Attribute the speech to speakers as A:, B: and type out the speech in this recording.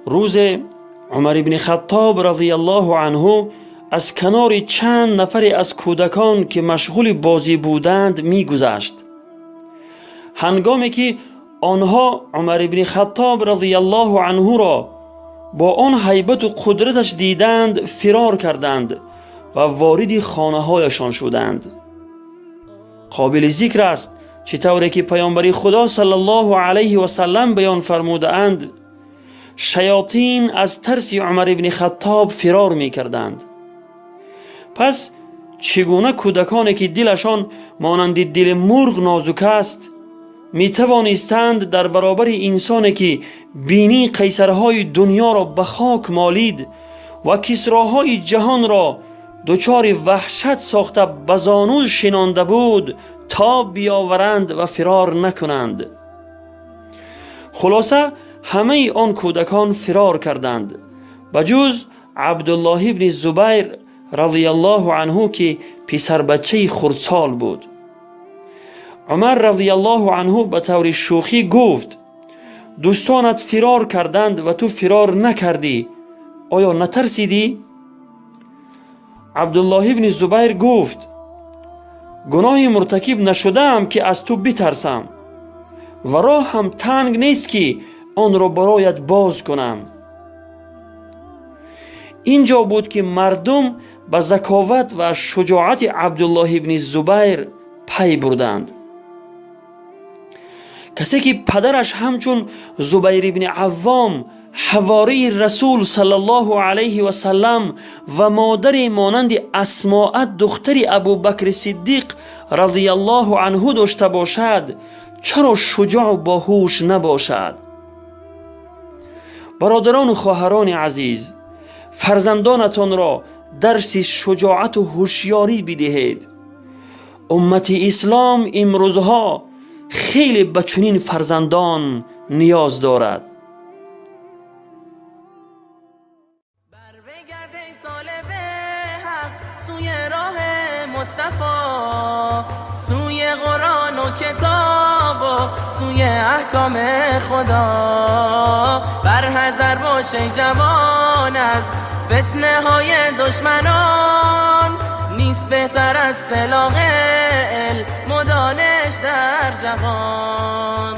A: Рӯзе Умар ибни Хаттоб разияллоҳу анҳу аз канори чанд нафаре аз кӯдакон, ки машғули бозӣ буданд, мегузашт. Ҳангоме ки онҳо Умар ибни Хаттоб разияллоҳу анҳуро бо он ҳайбату қудраташ диданд, фирор карданд ва вориди хонаҳояшон шуданд. Қобили зикр аст, чӣ тавре ки паёмбари Худо саллаллоҳу алайҳи васаллам баён фармудаанд, шаётин аз тарси Умар ибни Хаттоб фирор мекарданд. Пас чӣ гуна кӯдаконе, ки дилашон монанди дили мурғ нозук аст, метавонистанд дар баробари инсоне, ки бинии қайсарҳои дунёро ба хок молид ва кисроҳои ҷаҳонро дучори ваҳшат сохта ба зону шинонда буд, тоб биёваранд ва фирор накунанд? Хулоса, ҳамаи он кӯдакон фирор карданд, ба ҷуз Абдуллоҳ ибни Зубайр разияллоҳу анҳу, ки писарбачаи хурдсол буд. Умар разияллоҳу анҳу ба таври шӯхӣ гуфт: «Дӯстонат фирор карданд ва ту фирор накардӣ, оё натарсидӣ?» Абдуллоҳ ибни Зубайр гуфт: «Гуноҳи муртакиб нашудаам, ки аз ту битарсам, ва роҳ ҳам танг нест, ки онро бароят боз кунам». Ин ҷо буд, ки мардум ба заковат ва шуҷоати Абдуллоҳ ибни Зубайр пай бурданд. Касе ки падараш ҳамчун Зубайр ибни Аввом, ҳавории Расул саллаллоҳу алайҳи васаллам, ва модаре монанди Асмоа, духтари Абубакри Сиддиқ разияллоҳу анҳу дошта бошад, чаро шуҷоъ боҳуш набошад? Бародарону хоҳарони азиз, фарзандонатонро дарси шуҷоату ҳушёрӣ бидиҳед. Уммати ислом имрӯзҳо хеле ба чунин фарзандон ниёз дорад.
B: بر بگرد ای طالب حق سوی راه مصطفی، سوی قرآن و کتاب و سوی احکام خدا. بر حذر باش ای جوان از فتنه های دشمنان، نیست بهتر از سلاح علم و دانش در جهان.